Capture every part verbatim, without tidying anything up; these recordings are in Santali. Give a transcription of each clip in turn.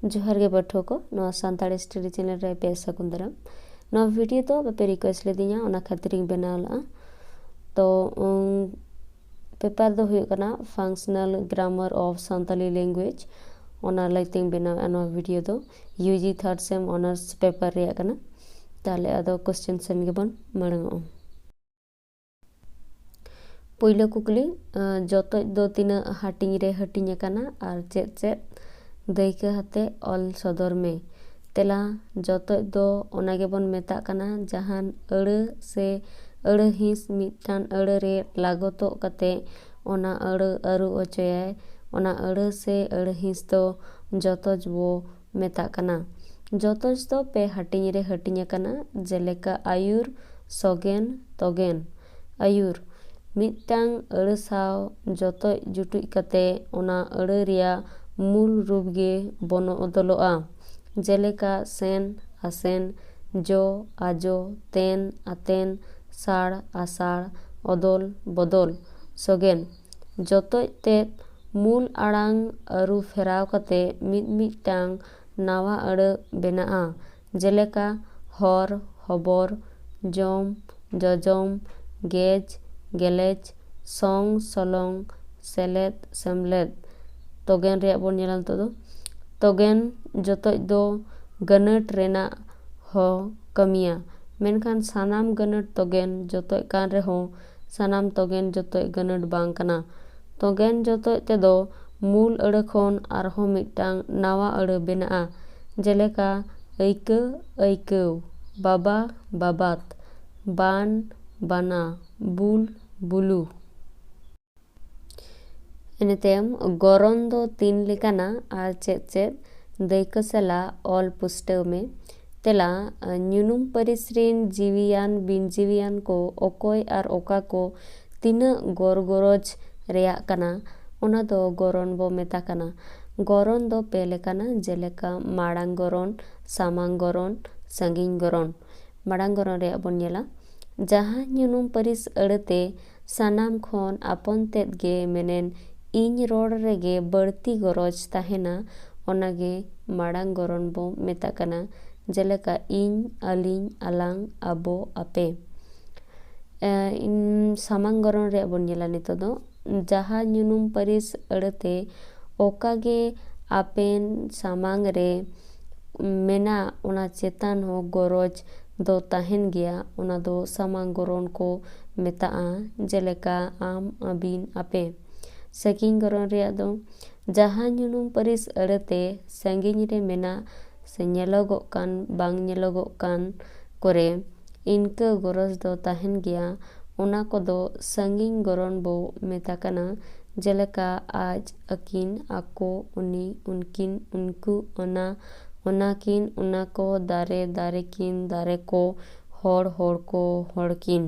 ᱡᱚᱦᱟᱨ ᱜᱮ ᱯᱟᱹᱴᱷᱩᱣᱟᱹ ᱠᱚ, ᱱᱚᱣᱟ ᱥᱟᱱᱛᱟᱲᱤ ᱥᱴᱟᱰᱤ ᱪᱮᱱᱮᱞ ᱨᱮ ᱟᱯᱮ ᱥᱟᱹᱜᱩᱱ ᱫᱟᱨᱟᱢ᱾ ᱱᱚᱣᱟ ᱵᱷᱤᱰᱤᱭᱳ ᱫᱚ ᱟᱯᱮ ᱯᱮ ᱨᱤᱠᱣᱮᱥᱴ ᱞᱮᱫᱤᱧᱟ, ᱚᱱᱟ ᱠᱷᱟᱹᱛᱤᱨ ᱤᱧ ᱵᱮᱱᱟᱣ ᱞᱮᱫᱼᱟ᱾ ᱛᱚ, ᱩᱸ, ᱯᱮᱯᱟᱨ ᱫᱚ ᱦᱩᱭᱩᱜ ᱠᱟᱱᱟ Functional Grammar of Santali Language, ᱚᱱᱟ ᱞᱟᱹᱭ ᱛᱮᱧ ᱵᱮᱱᱟᱣᱮᱫᱼᱟ ᱱᱚᱣᱟ ᱵᱷᱤᱰᱤᱭᱳ ᱫᱚ᱾ ᱭᱩ ᱡᱤ ᱛᱷᱟᱨᱰ ᱥᱮᱢ ᱚᱱᱟᱨᱥ ᱯᱮᱯᱟᱨ ᱨᱮᱭᱟᱜ ᱠᱟᱱᱟ᱾ ᱛᱟᱦᱞᱮ ᱟᱫᱚ ᱠᱚᱥᱪᱮᱱ ᱥᱮᱱ ᱜᱮᱵᱚᱱ ᱢᱟᱲᱟᱝᱚᱜᱼᱟ᱾ ᱯᱳᱭᱞᱳ ᱠᱩᱠᱞᱤ, ᱟᱸ, ᱡᱚᱛᱚᱡ ᱫᱚ ᱛᱤᱱᱟᱹᱜ ᱦᱟᱹᱴᱤᱧ ᱨᱮ ᱦᱟᱹᱴᱤᱧ ᱟᱠᱟᱱᱟ ᱟᱨ ᱪᱮᱫ ᱪᱮᱫ ᱫᱟᱹᱭᱠᱟᱹ ᱟᱛᱮ ᱚᱞ ᱥᱚᱫᱚᱨ ᱢᱮ? ᱛᱮᱞᱟ, ᱡᱚᱛᱚᱡ ᱫᱚ ᱚᱱᱟ ᱜᱮᱵᱚᱱ ᱢᱮᱛᱟᱜ ᱠᱟᱱᱟ ᱡᱟᱦᱟᱱ ᱟᱹᱲᱟᱹ ᱥᱮ ᱟᱹᱲᱟᱹ ᱦᱤᱸᱥ ᱢᱤᱫᱴᱟᱝ ᱟᱹᱲᱟᱹ ᱨᱮ ᱞᱟᱜᱚᱛᱚᱜ ᱠᱟᱛᱮ ᱚᱱᱟ ᱟᱹᱲᱟᱹ ᱟᱹᱨᱩ ᱚᱪᱚᱭᱟᱭ, ᱚᱱᱟ ᱟᱹᱲᱟᱹ ᱥᱮ ᱟᱹᱲᱟᱹ ᱦᱤᱸᱥ ᱫᱚ ᱡᱚᱛᱚᱡ ᱵᱚ ᱢᱮᱛᱟᱜ ᱠᱟᱱᱟ᱾ ᱡᱚᱛᱚᱡ ᱫᱚ ᱯᱮ ᱦᱟᱹᱴᱤᱧ ᱨᱮ ᱦᱟᱹᱴᱤᱧ ᱟᱠᱟᱱᱟ, ᱡᱮᱞᱮᱠᱟ ᱟᱹᱭᱩᱨ, ᱥᱚᱜᱮᱱ, ᱛᱚᱜᱮᱱ᱾ ᱟᱹᱭᱩᱨ, ᱢᱤᱫᱴᱟᱝ ᱟᱹᱲᱟᱹ ᱥᱟᱶ ᱡᱚᱛᱚᱡ ᱡᱩᱴᱩᱡ ᱠᱟᱛᱮ ᱚᱱᱟ ᱟᱹᱲᱟᱹ ᱨᱮᱭᱟᱜ ᱢᱩᱞ ᱨᱩᱯ ᱜᱮ ᱵᱚᱱᱚᱫᱚᱞᱚᱜᱼᱟ, ᱡᱮᱞᱮᱠᱟ ᱥᱮᱱ, ᱟᱥᱮᱱ, ᱡᱚ, ᱟᱡᱚ, ᱛᱮᱱ, ᱟᱛᱮᱱ, ᱥᱟᱲ, ᱟᱥᱟᱲ, ᱚᱫᱚᱞ, ᱵᱚᱫᱚᱞ᱾ ᱥᱚᱜᱮᱱ, ᱡᱚᱛᱚᱡ ᱛᱮᱫ ᱢᱩᱞ ᱟᱲᱟᱝ ᱟᱹᱨᱩ ᱯᱷᱮᱨᱟᱣ ᱠᱟᱛᱮ ᱢᱤᱫ ᱢᱤᱫᱴᱟᱝ ᱱᱟᱣᱟ ᱟᱹᱲᱟᱹ ᱵᱮᱱᱟᱜᱼᱟ, ᱡᱮᱞᱮᱠᱟ ᱦᱚᱨ, ᱦᱚᱵᱚᱨ, ᱡᱚᱢ, ᱡᱚᱡᱚᱢ, ᱜᱮᱡ, ᱜᱮᱞᱮᱡ, ᱥᱚᱝ, ᱥᱚᱞᱚᱝ, ᱥᱮᱞᱮᱫ, ᱥᱮᱢᱞᱮᱫ᱾ ᱛᱚᱜᱮᱱ ᱨᱮᱭᱟᱜ ᱵᱚᱱ ᱧᱮᱞᱟ ᱱᱤᱛᱚᱜ ᱫᱚ᱾ ᱛᱚᱜᱮᱱ ᱡᱚᱛᱚᱡ ᱫᱚ ᱜᱟᱹᱱᱟᱹᱴ ᱨᱮᱱᱟᱜ ᱦᱚᱸ ᱠᱟᱹᱢᱤᱭᱟ, ᱢᱮᱱᱠᱷᱟᱱ ᱥᱟᱱᱟᱢ ᱜᱟᱹᱱᱟᱹᱴ ᱛᱚᱜᱮᱱ ᱡᱚᱛᱚᱡ ᱠᱟᱱ ᱨᱮᱦᱚᱸ ᱥᱟᱱᱟᱢ ᱛᱚᱜᱮᱱ ᱡᱚᱛᱚᱡ ᱜᱟᱹᱱᱟᱹᱴ ᱵᱟᱝ ᱠᱟᱱᱟ᱾ ᱛᱚᱜᱮᱱ ᱡᱚᱛᱚᱡ ᱛᱮᱫᱚ ᱢᱩᱞ ᱟᱹᱲᱟᱹ ᱠᱷᱚᱱ ᱟᱨᱦᱚᱸ ᱢᱤᱫᱴᱟᱝ ᱱᱟᱣᱟ ᱟᱹᱲᱟᱹ ᱵᱮᱱᱟᱜᱼᱟ, ᱡᱮᱞᱮᱠᱟ ᱟᱹᱭᱠᱟᱹ, ᱟᱹᱭᱠᱟᱹᱣ, ᱵᱟᱵᱟ, ᱵᱟᱵᱟᱛ, ᱵᱟᱱ, ᱵᱟᱱᱟ, ᱵᱩᱞ, ᱵᱩᱞᱩ᱾ ᱤᱱᱟᱹ ᱛᱟᱭᱚᱢ, ᱜᱚᱨᱚᱱ ᱫᱚ ᱛᱤᱱ ᱞᱮᱠᱟᱱᱟ ᱟᱨ ᱪᱮᱫ ᱪᱮᱫ ᱫᱟᱹᱭᱠᱟᱹ ᱥᱟᱞᱟᱜ ᱚᱞ ᱯᱩᱥᱴᱟᱹᱣ ᱢᱮ? ᱛᱮᱞᱟ, ᱧᱩᱱᱩᱢ ᱯᱟᱹᱨᱤᱥ ᱨᱤᱱ ᱡᱤᱣᱤᱭᱟᱱ ᱵᱤᱱ ᱡᱤᱣᱤᱭᱟᱱ ᱠᱚ ᱚᱠᱚᱭ ᱟᱨ ᱚᱠᱟ ᱠᱚ ᱛᱤᱱᱟᱹᱜ ᱜᱚᱨᱜᱚᱨᱚᱡᱽ ᱨᱮᱭᱟᱜ ᱠᱟᱱᱟ, ᱚᱱᱟ ᱫᱚ ᱜᱚᱨᱚᱱ ᱵᱚ ᱢᱮᱛᱟ ᱠᱟᱱᱟ᱾ ᱜᱚᱨᱚᱱ ᱫᱚ ᱯᱮ ᱞᱮᱠᱟᱱᱟ, ᱡᱮᱞᱮᱠᱟ ᱢᱟᱲᱟᱝ ᱜᱚᱨᱚᱱ, ᱥᱟᱢᱟᱝ ᱜᱚᱨᱚᱱ, ᱥᱟᱺᱜᱤᱧ ᱜᱚᱨᱚᱱ᱾ ᱢᱟᱲᱟᱝ ᱜᱚᱨᱚᱱ ᱨᱮᱭᱟᱜ ᱵᱚᱱ ᱧᱮᱞᱟ, ᱡᱟᱦᱟᱸ ᱧᱩᱱᱩᱢ ᱯᱟᱹᱨᱤᱥ ᱟᱹᱲᱟᱹᱛᱮ ᱥᱟᱱᱟᱢ ᱠᱷᱚᱱ ᱟᱯᱚᱱ ᱛᱮᱫ ᱜᱮ, ᱢᱮᱱᱮᱱ ᱤᱧ ᱨᱚᱲ ᱨᱮᱜᱮ ᱵᱟᱹᱲᱛᱤ ᱜᱚᱨᱚᱡᱽ ᱛᱟᱦᱮᱱᱟ, ᱚᱱᱟᱜᱮ ᱢᱟᱲᱟᱝ ᱜᱚᱨᱚᱱ ᱵᱚ ᱢᱮᱛᱟᱜ ᱠᱟᱱᱟ᱾ ᱡᱮᱞᱮᱠᱟ ᱤᱧ, ᱟᱹᱞᱤᱧ, ᱟᱞᱟᱝ, ᱟᱵᱚ, ᱟᱯᱮ᱾ ᱮ, ᱤᱧ ᱥᱟᱢᱟᱝ ᱜᱚᱨᱚᱱ ᱨᱮᱭᱟᱜ ᱵᱚᱱ ᱧᱮᱞᱟ ᱱᱤᱛᱚᱜ ᱫᱚ, ᱡᱟᱦᱟᱸ ᱧᱩᱱᱩᱢ ᱯᱟᱹᱨᱤᱥ ᱟᱹᱲᱟᱹᱛᱮ ᱚᱠᱟᱜᱮ ᱟᱯᱮᱱ ᱥᱟᱢᱟᱝ ᱨᱮ ᱢᱮᱱᱟᱜ, ᱚᱱᱟ ᱪᱮᱛᱟᱱ ᱦᱚᱸ ᱜᱚᱨᱚᱡᱽ ᱫᱚ ᱛᱟᱦᱮᱱ ᱜᱮᱭᱟ, ᱚᱱᱟ ᱫᱚ ᱥᱟᱢᱟᱝ ᱜᱚᱨᱚᱱ ᱠᱚ ᱢᱮᱛᱟᱜᱼᱟ᱾ ᱡᱮᱞᱮᱠᱟ ᱟᱢ, ᱟᱹᱵᱤᱱ, ᱟᱯᱮ᱾ ᱥᱟᱺᱜᱤᱧ ᱜᱚᱨᱚᱱ ᱨᱮᱭᱟᱜ ᱫᱚ, ᱡᱟᱦᱟᱸ ᱧᱩᱱᱩᱢ ᱯᱟᱹᱨᱤᱥ ᱟᱹᱲᱟᱹᱛᱮ ᱥᱟᱺᱜᱤᱧ ᱨᱮ ᱢᱮᱱᱟᱜ ᱥᱮ ᱧᱮᱞᱚᱜᱚᱜ ᱠᱟᱱ, ᱵᱟᱝ ᱧᱮᱞᱚᱜᱚᱜ ᱠᱟᱱ ᱠᱚᱨᱮ ᱤᱱᱠᱟᱹ ᱜᱚᱨᱚᱡᱽ ᱫᱚ ᱛᱟᱦᱮᱱ ᱜᱮᱭᱟ, ᱚᱱᱟ ᱠᱚᱫᱚ ᱥᱟᱺᱜᱤᱧ ᱜᱚᱨᱚᱱ ᱵᱚ ᱢᱮᱛᱟ ᱠᱟᱱᱟ᱾ ᱡᱮᱞᱮᱠᱟ ᱟᱡ, ᱟᱹᱠᱤᱱ, ᱟᱠᱚ, ᱩᱱᱤ, ᱩᱱᱠᱤᱱ, ᱩᱱᱠᱩ, ᱚᱱᱟ, ᱚᱱᱟᱠᱤᱱ, ᱚᱱᱟ ᱠᱚ, ᱫᱟᱨᱮ, ᱫᱟᱨᱮ ᱠᱤᱱ, ᱫᱟᱨᱮ ᱠᱚ, ᱦᱚᱲ, ᱦᱚᱲ ᱠᱚ, ᱦᱚᱲ ᱠᱤᱱ᱾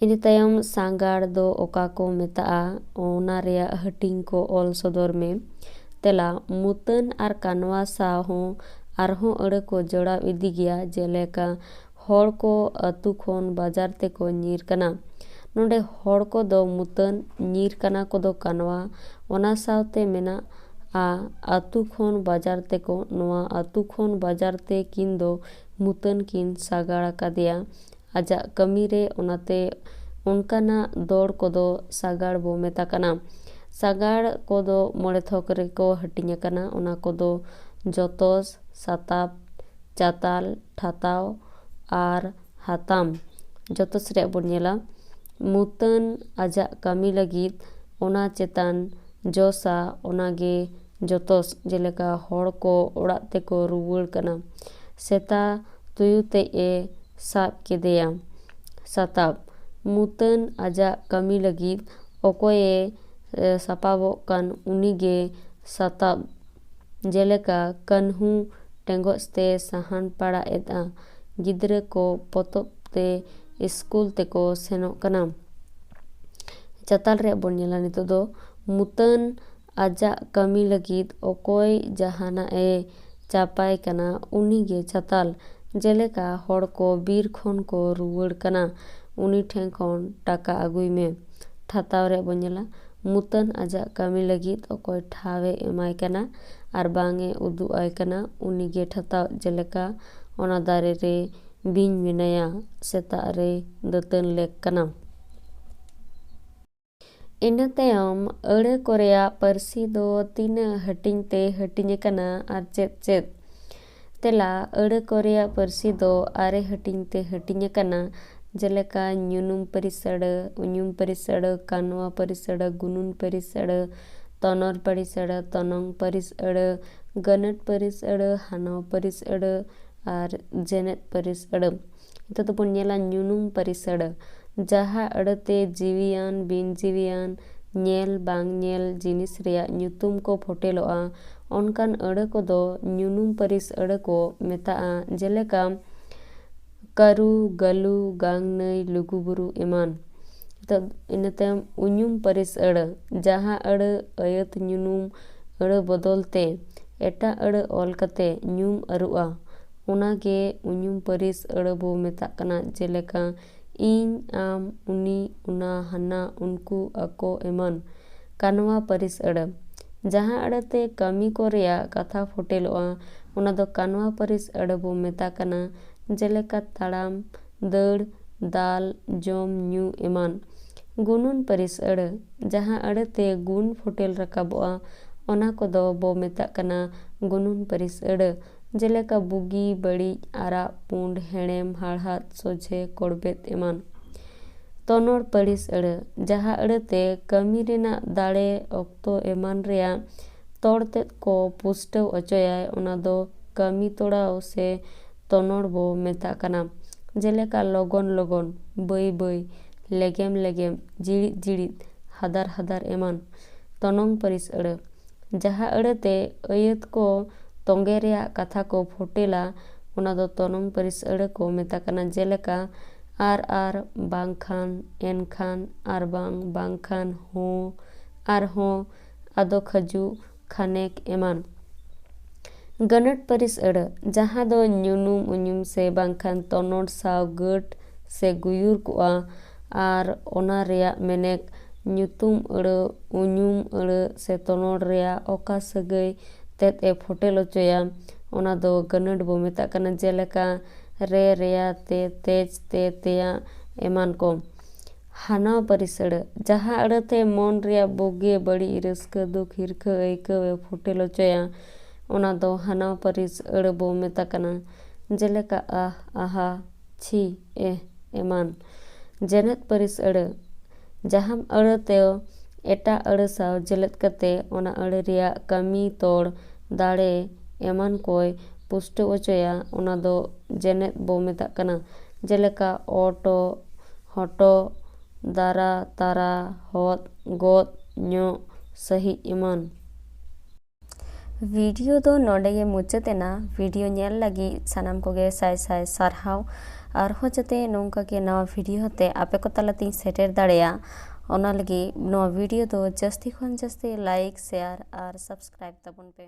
ᱤᱱᱟᱹ ᱛᱟᱭᱚᱢ ᱥᱟᱸᱜᱟᱲ ᱫᱚ ᱚᱠᱟ ᱠᱚ ᱢᱮᱛᱟᱜᱼᱟ, ᱚᱱᱟ ᱨᱮᱭᱟᱜ ᱦᱟᱹᱴᱤᱧ ᱠᱚ ᱚᱞ ᱥᱚᱫᱚᱨ ᱢᱮ᱾ ᱛᱮᱞᱟ, ᱢᱩᱛᱟᱹᱱ ᱟᱨ ᱠᱟᱱᱣᱟ ᱥᱟᱶ ᱦᱚᱸ ᱟᱨᱦᱚᱸ ᱟᱹᱲᱟᱹ ᱠᱚ ᱡᱚᱲᱟᱣ ᱤᱫᱤ ᱜᱮᱭᱟ, ᱡᱮᱞᱮᱠᱟ ᱦᱚᱲ ᱠᱚ ᱟᱹᱛᱩ ᱠᱷᱚᱱ ᱵᱟᱡᱟᱨ ᱛᱮᱠᱚ ᱧᱤᱨ ᱠᱟᱱᱟ᱾ ᱱᱚᱰᱮ ᱦᱚᱲ ᱠᱚᱫᱚ ᱢᱩᱛᱟᱹᱱ, ᱧᱤᱨ ᱠᱟᱱᱟ ᱠᱚᱫᱚ ᱠᱟᱱᱣᱟ, ᱚᱱᱟ ᱥᱟᱶᱛᱮ ᱢᱮᱱᱟᱜᱼᱟ ᱟᱹᱛᱩ ᱠᱷᱚᱱ ᱵᱟᱡᱟᱨ ᱛᱮᱠᱚ, ᱱᱚᱣᱟ ᱟᱹᱛᱩ ᱠᱷᱚᱱ ᱵᱟᱡᱟᱨ ᱛᱮ ᱠᱤᱱ ᱫᱚ ᱢᱩᱛᱟᱹᱱ ᱠᱤᱱ ᱥᱟᱜᱟᱲ ᱟᱠᱟᱫᱮᱭᱟ ᱟᱡᱟᱜ ᱠᱟᱹᱢᱤ ᱨᱮ, ᱚᱱᱟᱛᱮ ᱚᱱᱠᱟᱱᱟᱜ ᱫᱚᱲ ᱠᱚᱫᱚ ᱥᱟᱜᱟᱲ ᱵᱚ ᱢᱮᱛᱟ ᱠᱟᱱᱟ᱾ ᱥᱟᱜᱟᱲ ᱠᱚᱫᱚ ᱢᱚᱬᱮ ᱛᱷᱚᱠ ᱨᱮᱠᱚ ᱦᱟᱹᱴᱤᱧ ᱟᱠᱟᱱᱟ, ᱚᱱᱟ ᱠᱚᱫᱚ ᱡᱚᱛᱚᱥ, ᱥᱟᱛᱟᱯ, ᱪᱟᱛᱟᱞ, ᱴᱷᱟᱛᱟᱣ ᱟᱨ ᱦᱟᱛᱟᱢ᱾ ᱡᱚᱛᱚᱥ ᱨᱮᱭᱟᱜ ᱵᱚᱱ ᱧᱮᱞᱟ, ᱢᱩᱛᱟᱹᱱ ᱟᱡᱟᱜ ᱠᱟᱹᱢᱤ ᱞᱟᱹᱜᱤᱫ ᱚᱱᱟ ᱪᱮᱛᱟᱱ ᱡᱚᱥᱟ, ᱚᱱᱟᱜᱮ ᱡᱚᱛᱚᱥ᱾ ᱡᱮᱞᱮᱠᱟ ᱦᱚᱲ ᱠᱚ ᱚᱲᱟᱜ ᱛᱮᱠᱚ ᱨᱩᱣᱟᱹᱲ ᱠᱟᱱᱟ, ᱥᱮᱛᱟ ᱛᱩᱭᱩ ᱛᱮᱡ ᱮ ᱥᱟᱵ ᱠᱮᱫᱮᱭᱟ᱾ ᱥᱟᱛᱟᱵ, ᱢᱩᱛᱟᱹᱱ ᱟᱡᱟᱜ ᱠᱟᱹᱢᱤ ᱞᱟᱹᱜᱤᱫ ᱚᱠᱚᱭᱮ, ᱮ, ᱥᱟᱯᱟᱵᱚᱜ ᱠᱟᱱ, ᱩᱱᱤᱜᱮ ᱥᱟᱛᱟᱵ᱾ ᱡᱮᱞᱮᱠᱟ ᱠᱟᱹᱱᱦᱩ ᱴᱮᱸᱜᱚᱡ ᱛᱮ ᱥᱟᱦᱟᱱ ᱯᱟᱲᱟᱜ ᱮᱫᱼᱟ, ᱜᱤᱫᱽᱨᱟᱹ ᱠᱚ ᱯᱚᱛᱚᱵ ᱛᱮ ᱤᱥᱠᱩᱞ ᱛᱮᱠᱚ ᱥᱮᱱᱚᱜ ᱠᱟᱱᱟ᱾ ᱪᱟᱛᱟᱞ ᱨᱮᱭᱟᱜ ᱵᱚᱱ ᱧᱮᱞᱟ ᱱᱤᱛᱚᱜ ᱫᱚ, ᱢᱩᱛᱟᱹᱱ ᱟᱡᱟᱜ ᱠᱟᱹᱢᱤ ᱞᱟᱹᱜᱤᱫ ᱚᱠᱚᱭ ᱡᱟᱦᱟᱱᱟᱜ ᱮ ᱪᱟᱯᱟᱭ ᱠᱟᱱᱟ, ᱩᱱᱤᱜᱮ ᱪᱟᱛᱟᱞ᱾ ᱡᱮᱞᱮᱠᱟ ᱦᱚᱲ ᱠᱚ ᱵᱤᱨ ᱠᱷᱚᱱ ᱠᱚ ᱨᱩᱣᱟᱹᱲ ᱠᱟᱱᱟ, ᱩᱱᱤ ᱴᱷᱮᱱ ᱠᱷᱚᱱ ᱴᱟᱠᱟ ᱟᱹᱜᱩᱭ ᱢᱮ᱾ ᱴᱷᱟᱛᱟᱣ ᱨᱮᱭᱟᱜ ᱵᱚᱱ ᱧᱮᱞᱟ, ᱢᱩᱛᱟᱹᱱ ᱟᱡᱟᱜ ᱠᱟᱹᱢᱤ ᱞᱟᱹᱜᱤᱫ ᱚᱠᱚᱭ ᱴᱷᱟᱶ ᱮ ᱮᱢᱟᱭ ᱠᱟᱱᱟ ᱟᱨ ᱵᱟᱝ ᱮ ᱩᱫᱩᱜ ᱟᱭ ᱠᱟᱱᱟ, ᱩᱱᱤ ᱜᱮ ᱴᱷᱟᱛᱟᱣ᱾ ᱡᱮᱞᱮᱠᱟ, ᱚᱱᱟ ᱫᱟᱨᱮ ᱨᱮ ᱵᱤᱧ ᱢᱮᱱᱟᱭᱟ, ᱥᱮᱛᱟᱜ ᱨᱮ ᱫᱟᱹᱛᱟᱹᱱ ᱞᱮᱠ ᱠᱟᱱᱟ᱾ ᱤᱱᱟᱹ ᱛᱟᱭᱚᱢ, ᱟᱹᱲᱟᱹ ᱠᱚ ᱨᱮᱭᱟᱜ ᱯᱟᱹᱨᱥᱤ ᱫᱚ ᱛᱤᱱᱟᱹᱜ ᱦᱟᱹᱴᱤᱧ ᱛᱮ ᱦᱟᱹᱴᱤᱧ ᱟᱠᱟᱱᱟ ᱟᱨ ᱪᱮᱫ ᱪᱮᱫ? ᱛᱮᱞᱟ, ᱟᱹᱲᱟᱹ ᱠᱚ ᱨᱮᱭᱟᱜ ᱯᱟᱹᱨᱥᱤ ᱫᱚ ᱟᱨᱮ ᱦᱟᱹᱴᱤᱧ ᱛᱮ ᱦᱟᱹᱴᱤᱧ ᱟᱠᱟᱱᱟ, ᱡᱮᱞᱮᱠᱟ, ᱧᱩᱱᱩᱢ ᱯᱟᱹᱨᱤᱥ ᱟᱹᱲᱟᱹ, ᱩᱧᱩᱢ ᱯᱟᱹᱨᱤᱥ ᱟᱹᱲᱟᱹ, ᱠᱟᱱᱣᱟ ᱯᱟᱹᱨᱤᱥ ᱟᱹᱲᱟᱹ, ᱜᱩᱱᱩᱱ ᱯᱟᱹᱨᱤᱥ ᱟᱹᱲᱟᱹ, ᱛᱚᱱᱚᱨ ᱯᱟᱹᱨᱤᱥ ᱟᱹᱲᱟᱹ, ᱛᱚᱱᱚᱝ ᱯᱟᱹᱨᱤᱥ ᱟᱹᱲᱟᱹ, ᱜᱟᱹᱱᱟᱹᱴ ᱯᱟᱹᱨᱤᱥ ᱟᱹᱲᱟᱹ, ᱦᱟᱱᱟᱣ ᱯᱟᱹᱨᱤᱥ ᱟᱹᱲᱟᱹ ᱟᱨ ᱡᱮᱱᱮᱫ ᱯᱟᱹᱨᱤᱥ ᱟᱹᱲᱟᱹ᱾ ᱱᱤᱛᱚᱜ ᱫᱚᱵᱚᱱ ᱧᱮᱞᱟ ᱧᱩᱱᱩᱢ ᱯᱟᱹᱨᱤᱥ ᱟᱹᱲᱟᱹ, ᱡᱟᱦᱟᱸ ᱟᱹᱲᱟᱹᱛᱮ ᱡᱤᱣᱤᱭᱟᱱ, ᱵᱤᱱ ᱡᱤᱣᱤᱭᱟᱱ, ᱧᱮᱞ ᱵᱟᱝ ᱧᱮᱞ ᱡᱤᱱᱤᱥ ᱨᱮᱭᱟᱜ ᱧᱩᱛᱩᱢ ᱠᱚ ᱯᱷᱚᱴᱮᱞᱚᱜᱼᱟ, ᱚᱱᱠᱟᱱ ᱟᱹᱲᱟᱹ ᱠᱚᱫᱚ ᱧᱩᱱᱩᱢ ᱯᱟᱹᱨᱤᱥ ᱟᱹᱲᱟᱹ ᱠᱚ ᱢᱮᱛᱟᱜᱼᱟ, ᱡᱮᱞᱮᱠᱟ, ᱠᱟᱹᱨᱩ, ᱜᱟᱹᱞᱩ, ᱜᱟᱝᱱᱟᱹᱭ, ᱞᱩᱜᱩᱵᱩᱨᱩ ᱮᱢᱟᱱ᱾ ᱱᱤᱛᱚᱜ ᱤᱱᱟᱹ ᱛᱟᱭᱚᱢ ᱩᱧᱩᱢ ᱯᱟᱹᱨᱤᱥ ᱟᱹᱲᱟᱹ, ᱡᱟᱦᱟᱸ ᱟᱹᱲᱟᱹ ᱟᱹᱭᱟᱹᱛ ᱧᱩᱱᱩᱢ ᱟᱹᱲᱟᱹ ᱵᱚᱫᱚᱞ ᱛᱮ ᱮᱴᱟᱜ ᱟᱹᱲᱟᱹ ᱚᱞ ᱠᱟᱛᱮ ᱧᱩᱢ ᱟᱹᱨᱩᱜᱼᱟ, ᱚᱱᱟ ᱜᱮ ᱩᱧᱩᱢ ᱯᱟᱹᱨᱤᱥ ᱟᱹᱲᱟᱹ ᱵᱚ ᱢᱮᱛᱟᱜ ᱠᱟᱱᱟ, ᱡᱮᱞᱮᱠᱟ, ᱤᱧ, ᱟᱢ, ᱩᱱᱤ, ᱚᱱᱟ, ᱦᱟᱱᱟ, ᱩᱱᱠᱩ, ᱟᱠᱚ ᱮᱢᱟᱱ᱾ ᱠᱟᱱᱣᱟ ᱯᱟᱹᱨᱤᱥ ᱟᱹᱲᱟᱹ, ᱡᱟᱦᱟᱸ ᱟᱹᱲᱟᱹᱛᱮ ᱠᱟᱹᱢᱤ ᱠᱚ ᱨᱮᱭᱟᱜ ᱠᱟᱛᱷᱟ ᱯᱷᱚᱴᱮᱞᱚᱜᱼᱟ, ᱚᱱᱟ ᱫᱚ ᱠᱟᱱᱣᱟ ᱯᱟᱹᱨᱤᱥ ᱟᱹᱲᱟᱹ ᱵᱚ ᱢᱮᱛᱟ ᱠᱟᱱᱟ, ᱡᱮᱞᱮᱠᱟ, ᱛᱟᱲᱟᱢ, ᱫᱟᱹᱲ, ᱫᱟᱞ, ᱡᱚᱢ, ᱧᱩ ᱮᱢᱟᱱ᱾ ᱜᱩᱱᱩᱱ ᱯᱟᱹᱨᱤᱥ ᱟᱹᱲᱟᱹ, ᱡᱟᱦᱟᱸ ᱟᱹᱲᱟᱹᱛᱮ ᱜᱩᱱ ᱯᱷᱚᱴᱮᱞ ᱨᱟᱠᱟᱵᱚᱜᱼᱟ, ᱚᱱᱟ ᱠᱚᱫᱚ ᱵᱚ ᱢᱮᱛᱟᱜ ᱠᱟᱱᱟ ᱜᱩᱱᱩᱱ ᱯᱟᱹᱨᱤᱥ ᱟᱹᱲᱟᱹ, ᱡᱮᱞᱮᱠᱟ, ᱵᱩᱜᱤ, ᱵᱟᱹᱲᱤᱡ, ᱟᱨᱟᱜ, ᱯᱩᱸᱰ, ᱦᱮᱲᱮᱢ, ᱦᱟᱲᱦᱟᱫ, ᱥᱚᱡᱷᱮ, ᱠᱚᱲᱵᱮᱫ ᱮᱢᱟᱱ᱾ ᱛᱚᱱᱚᱲ ᱯᱟᱹᱨᱤᱥ ᱟᱹᱲᱟᱹ, ᱡᱟᱦᱟᱸ ᱟᱹᱲᱟᱹᱛᱮ ᱠᱟᱹᱢᱤ ᱨᱮᱱᱟᱜ ᱫᱟᱲᱮ, ᱚᱠᱛᱚ ᱮᱢᱟᱱ ᱨᱮᱭᱟᱜ ᱛᱚᱲ ᱛᱮᱫ ᱠᱚ ᱯᱩᱥᱴᱟᱹᱣ ᱚᱪᱚᱭᱟᱭ, ᱚᱱᱟ ᱫᱚ ᱠᱟᱹᱢᱤ ᱛᱚᱲᱟᱣ ᱥᱮ ᱛᱚᱱᱚᱲ ᱵᱚ ᱢᱮᱛᱟᱜ ᱠᱟᱱᱟ᱾ ᱡᱮᱞᱮᱠᱟ, ᱞᱚᱜᱚᱱ ᱞᱚᱜᱚᱱ, ᱵᱟᱹᱭ ᱵᱟᱹᱭ, ᱞᱮᱜᱮᱢ ᱞᱮᱜᱮᱢ, ᱡᱤᱲᱤᱫ ᱡᱤᱲᱤᱫ, ᱦᱟᱫᱟᱨ ᱦᱟᱫᱟᱨ ᱮᱢᱟᱱ᱾ ᱛᱚᱱᱚᱝ ᱯᱟᱹᱨᱤᱥ ᱟᱹᱲᱟᱹ, ᱡᱟᱦᱟᱸ ᱟᱹᱲᱟᱹᱛᱮ ᱟᱹᱭᱟᱹᱛ ᱠᱚ ᱛᱚᱸᱜᱮ ᱨᱮᱭᱟᱜ ᱠᱟᱛᱷᱟ ᱠᱚ ᱯᱷᱚᱴᱮᱞᱟ, ᱚᱱᱟ ᱫᱚ ᱛᱚᱱᱚᱝ ᱯᱟᱹᱨᱤᱥ ᱟᱹᱲᱟᱹ ᱠᱚ ᱢᱮᱛᱟ ᱠᱟᱱᱟ, ᱡᱮᱞᱮᱠᱟ, ᱟᱨ ᱟᱨ, ᱵᱟᱝᱠᱷᱟᱱ, ᱮᱱᱠᱷᱟᱱ, ᱟᱨᱵᱟᱝ, ᱵᱟᱝᱠᱷᱟᱱ, ᱦᱚᱸ, ᱟᱨᱦᱚᱸ, ᱟᱫᱚ ᱠᱷᱟᱹᱡᱩᱜ, ᱠᱷᱟᱱᱮᱠ ᱮᱢᱟᱱ᱾ ᱜᱟᱹᱱᱟᱹᱴ ᱯᱟᱹᱨᱤᱥ ᱟᱹᱲᱟᱹ, ᱡᱟᱦᱟᱸ ᱫᱚ ᱧᱩᱱᱩᱢ ᱩᱧᱩᱢ ᱥᱮ ᱵᱟᱝᱠᱷᱟᱱ ᱛᱚᱱᱚᱲ ᱥᱟᱶ ᱜᱟᱹᱴ ᱥᱮ ᱜᱩᱭᱩᱨ ᱠᱚᱜᱼᱟ ᱟᱨ ᱚᱱᱟ ᱨᱮᱭᱟᱜ ᱢᱮᱱᱮᱠ ᱧᱩᱛᱩᱢ ᱟᱹᱲᱟᱹ, ᱩᱧᱩᱢ ᱟᱹᱲᱟᱹ ᱥᱮ ᱛᱚᱱᱚᱲ ᱨᱮᱭᱟᱜ ᱚᱠᱟ ᱥᱟᱹᱜᱟᱹᱭ ᱛᱮᱫ ᱮ ᱯᱷᱚᱴᱮᱞ ᱚᱪᱚᱭᱟ, ᱚᱱᱟ ᱫᱚ ᱜᱟᱹᱱᱟᱹᱰ ᱵᱚ ᱢᱮᱛᱟᱜ ᱠᱟᱱᱟ᱾ ᱡᱮᱞᱮᱠᱟ, ᱨᱮ, ᱨᱮᱭᱟ, ᱛᱮ, ᱛᱮᱡᱽ, ᱛᱮ, ᱛᱮᱭᱟᱜ ᱮᱢᱟᱱ ᱠᱚ᱾ ᱦᱟᱱᱟ ᱯᱟᱹᱨᱤᱥ ᱟᱹᱲᱟᱹ, ᱡᱟᱦᱟᱸ ᱟᱹᱲᱟᱹ ᱛᱮ ᱢᱚᱱ ᱨᱮᱭᱟᱜ ᱵᱩᱜᱤ ᱵᱟᱹᱲᱤᱡ, ᱨᱟᱹᱥᱠᱟᱹ ᱫᱩᱠ, ᱦᱤᱨᱠᱷᱟᱹ ᱟᱹᱭᱠᱟᱹᱣ ᱮ ᱯᱷᱚᱴᱮᱞ ᱚᱪᱚᱭᱟ, ᱚᱱᱟ ᱫᱚ ᱦᱟᱱᱟ ᱯᱟᱹᱨᱤᱥ ᱟᱹᱲᱟᱹ ᱵᱚ ᱢᱮᱛᱟᱜ ᱠᱟᱱᱟ᱾ ᱡᱮᱞᱮᱠᱟ, ᱟᱦ, ᱟᱦᱟ, ᱪᱷᱤ, ᱮᱦ, ᱮᱢᱟᱱ᱾ ᱡᱮᱱᱮᱛ ᱯᱟᱹᱨᱤᱥ ᱟᱹᱲᱟᱹ, ᱡᱟᱦᱟᱸ ᱟᱹᱲᱟᱹ ᱛᱮ ᱮᱴᱟᱜ ᱟᱹᱲᱟᱹ ᱥᱟᱶ ᱡᱮᱞᱮᱫ ᱠᱟᱛᱮ ᱚᱱᱟ ᱟᱹᱲᱟᱹ ᱨᱮᱭᱟᱜ ᱠᱟᱹᱢᱤ, ᱛᱚᱲ, ᱫᱟᱲᱮ ᱮᱢᱟᱱ ᱠᱚᱭ ᱯᱩᱥᱴᱟᱹᱣ ᱚᱪᱚᱭᱟ, ᱚᱱᱟ ᱫᱚ ᱡᱮᱱᱮᱛ ᱵᱚ ᱢᱮᱛᱟᱜ ᱠᱟᱱᱟ᱾ ᱡᱮᱞᱮᱠᱟ, ᱚᱴᱚᱜ, ᱦᱚᱴᱚᱜ, ᱫᱟᱨᱟ, ᱛᱟᱨᱟ, ᱦᱚᱫ, ᱜᱚᱫ, ᱧᱚᱜ, ᱥᱟᱹᱦᱤᱡ ᱮᱢᱟᱱ᱾ ᱵᱷᱤᱰᱤᱭᱳ ᱫᱚ ᱱᱚᱰᱮ ᱜᱮ ᱢᱩᱪᱟᱹᱫ ᱮᱱᱟ᱾ ᱵᱷᱤᱰᱤᱭᱳ ᱧᱮᱞ ᱞᱟᱹᱜᱤᱫ ᱥᱟᱱᱟᱢ ᱠᱚᱜᱮ ᱥᱟᱭ ᱥᱟᱭ ᱥᱟᱨᱦᱟᱣ᱾ ᱟᱨᱦᱚᱸ ᱡᱟᱛᱮ ᱱᱚᱝᱠᱟ ᱜᱮ ᱱᱟᱣᱟ ᱵᱷᱤᱰᱤᱭᱳ ᱛᱮ ᱟᱯᱮ ᱠᱚ ᱛᱟᱞᱟᱛᱤᱧ ᱥᱮᱴᱮᱨ ᱫᱟᱲᱮᱭᱟᱜ, ᱚᱱᱟ ᱞᱟᱹᱜᱤᱫ ᱱᱚᱣᱟ ᱵᱷᱤᱰᱤᱭᱳ ᱫᱚ ᱡᱟᱹᱥᱛᱤ ᱠᱷᱚᱱ ᱡᱟᱹᱥᱛᱤ ᱞᱟᱭᱤᱠ, ᱥᱮᱭᱟᱨ ᱟᱨ ᱥᱟᱵᱥᱠᱨᱟᱭᱤᱵ ᱛᱟᱵᱚᱱ ᱯᱮ᱾